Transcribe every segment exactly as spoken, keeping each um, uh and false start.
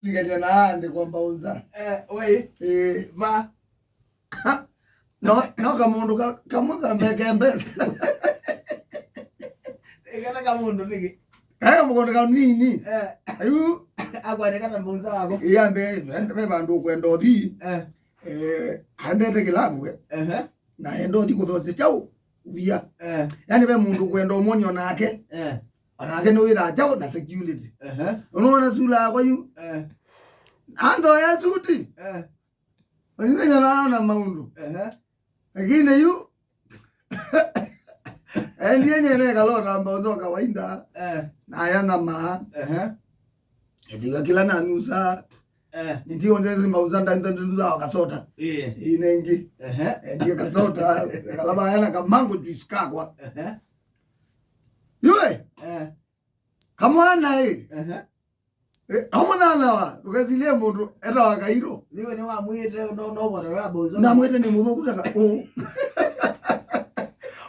Nganywa na andĩkwa mbaũnza. Eh, wei. Eh. Va. No, no kamũndũ ka-, kamwe kambeke mbesa. Ĩkana kamũndũ nĩkĩ? Kaĩ kamũndũ kanini. Eh. Ayu. Akwanĩka na mbaũnza wako. Ĩyambe, me vandũ ũkwenda ũthi. Eh. Eh, andete kĩlavu, eh. Ehe. Na enda ũthi kũthosya kyaũ? Via. Eh. Yaani ve mũndũ ũkwenda ũmwony'e onake. Eh. Onake nĩwĩthaa kyaũ na security. Ehe. Ũnona sula yakwa yu? Eh. Anthoya suti. Eh. Onithenya na maũndũ. Ehe. Lakini yu, endie nyene kalota mbaũnza kawaida. Eh. Na yana maa. Ehe. Etiwa kila nanusa. Eh. Nitio ndezi mbaũnza nda-, nda-, nda-, nda-, wakasota. Ĩĩ. Ĩĩ nengi. Ehe. Endie kasota. Kalaba yana ka mango juice kakwa. Ehe. Yue. Eh. Kamwana ĩ. Ehe. Eh, omũnana wa, ndũkesilie mũndũ, etawa Kairũ. Nĩwe nĩwamwĩte, no, no, bwana, wa mbaũnza. Namwĩte nĩ mũthũku ta ka-, ũ.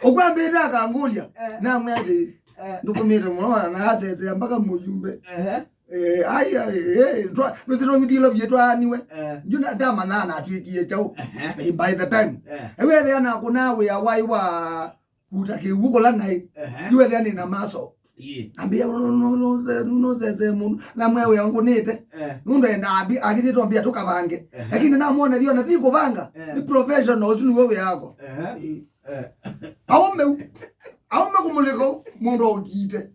Ũkwambĩte akangũlya. Eh. Namwĩa atĩ, eh, ndũkũmĩte mũno, na asesea mpaka mũyumbe. Ehe. Eh, ai, ai, eh, twa-, nũsitũngithile vyĩ twaaniwe. Eh. Nju na-, ndamanaa na atwĩkie kyaũ. Ehe. Eh, by the time. Eh. Ewethea na kũna wĩa wai wa kuta kĩw'ũ kũla naĩ. Ehe. Nĩwethĩa nĩ na maso. Ĩĩ. Ambĩa, "No, no, no, no, se-, no, no, sese mũndũ." Namwĩa wĩa ngũnĩte. Eh. Nũndũ enda ambi-, akĩthĩtwa mbia tũkavange. Ehe. Lakini namwona thio na ti kũvanga. Eh. Nĩ professional, ũsu nĩw'o wĩa wako. Ehe. Ĩĩ. Eh. Aume u-, aume kũmũlĩka u-, mũndũ aũkiite.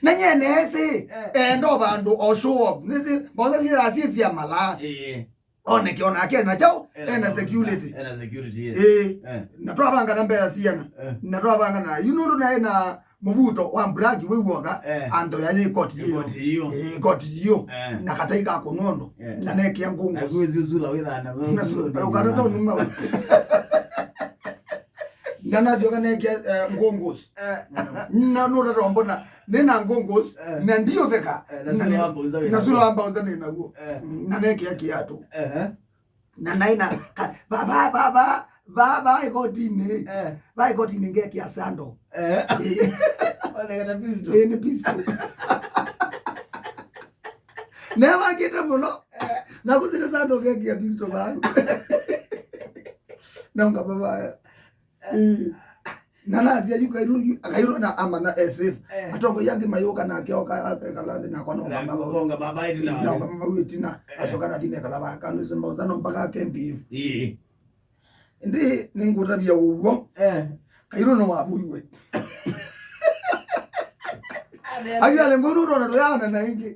Na nyene esi, eh, enda vandũ o show off. Nĩsĩ, mbaũnza syĩthaa syĩ sya malaa. Ĩĩ. Oneke onake ena kyaũ, ena, ena security. Ena security, yes. Eh, eh. Na twavanga na mbea siana. Eh. Na twavanga na, you know, na ena mũvuto wa black wĩ w'oka, eh, ando ya ĩkoti yĩyo. Ĩkoti yĩyo. Eh, ĩkoti yĩyo. Eh. Na katai ka kũnondo. Eh. Na nekĩa ngũngũ. Na kwezi usula wĩthana. Na su-, ukatata unuma. Na nasyoka nekĩa, eh, ngũngũs. Eh. Na nũtata mbona. Nĩna ngũngũs, eh, na ndiũtheka. Eh, na sula wa mbaũnza wĩ na sula wa mbaũnza nĩ naw'o. Eh. Na nekĩa kĩatũ. Ehe. Na naĩ na ka-, va, va, va, va, va, va ĩkotinĩ. Eh. Va ĩkotinĩ ngekĩa sando. Eh. Eh. Onekana pistol. Eh, nĩ pistol. Nevakĩte mũno. Eh. Na kũsĩte sando ngekĩa pistol vangu. Na ngavavaya. Eh. Na nasya yu Kairũ, yu, Kairũ na amanya e safe. Eh. Atongoi angĩ mayũka nake oka, akekala nthĩ nakwa na ũkama vau. Ũkonga baba ĩtina. Na ũkama vau ĩtina. Eh. Acoka nathi nekala vaka nũsĩ mbaũnza no mpaka ake M P F. Ĩĩ. Ĩndĩ nĩngũtavya ũw'o. Eh. Kairũ no wavũiwe. Athi, athi. Athi ale mbũnũ ũtona tũyaona na ĩngĩ.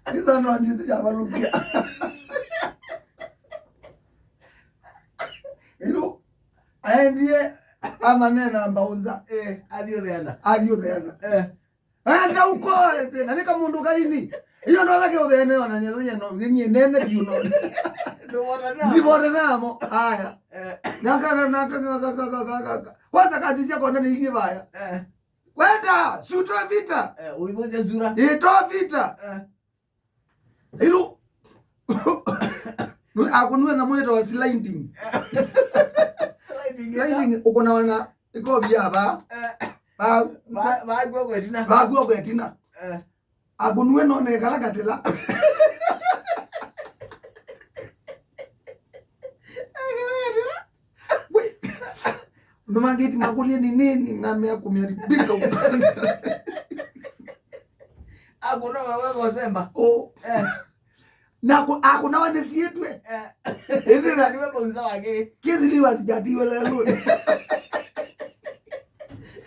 Ĩsa no ndisi yavalũkia. Ĩno aendie amanyena mbaũnza. Eh, athi ũtheana. Athi ũtheana. Eh. Enda uko, ete, na nĩ kamũndũ kaini. Iyo ndola ke ũtheene ona nyelo nyeno, nyinyi nene biũ no. Ndivota namo. Aya. Eh. Naka, naka, naka. Kwanza kazi cia kona nĩ ingĩ vaya. Eh. Kwenda, suto vita. Eh, uivoze sura. Ito vita. Eh. Ilo. Akunue na mwito wa sliding. Sliding. Sliding, uko na wana. Ĩkovia va. Eh. Va. Va, va, kuo kwetina. Va, kuo kwetina. Eh. Akunue no nekala katila. Ekala katila. We. Ndo mangeti makulie ni nini na mea kumiaribika. Akuna wewe kosemba. Oh. Eh. Na ku-, akunawa nĩsiĩtwe. Eh. Ĩndĩ na nĩwe mbaũnza wake. Kĩsi nĩ wasijatiwe lelo.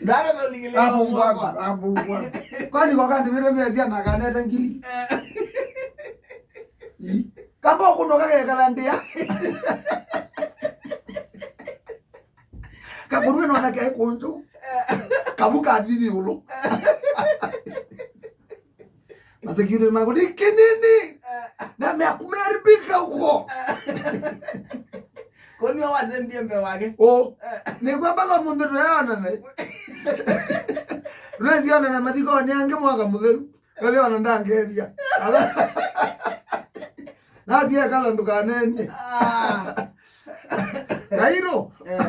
Ndara no ligile. Apungwa, apungwa. Kwani kwa kandi vile mezia na kanete ngili. Eh. Ĩ. Kamba ũkũnoka kekala ndia. Kakunwe nona ke kunju. Kabu ka thithi ulu. Masekirite maku ni kinini. Na meakumeharibika huko. Koni wazembie mbe wake. O. Ni kwamba kwa mundu tuyaona na. Tunaziona na mathiko ni ange mwaka mutheru. Wale wanandangethia. Ala. Nazi ya kala ndukanenie. Ah. Kairo. Eh.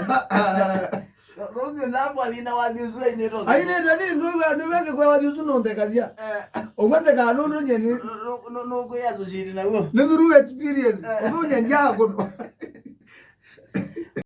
Nĩthambo athina wathi ũsu ainĩtwo. Ainĩte nĩ ndũiwa nĩweke kwa wathi ũsu nũnthekasya. Eh, Ũgwa ntheka nũndũ nyeni. nũ- nũ- nũkwĩya associate naw'o. Nĩ through experience. Ũthũnya njaga kũndũ.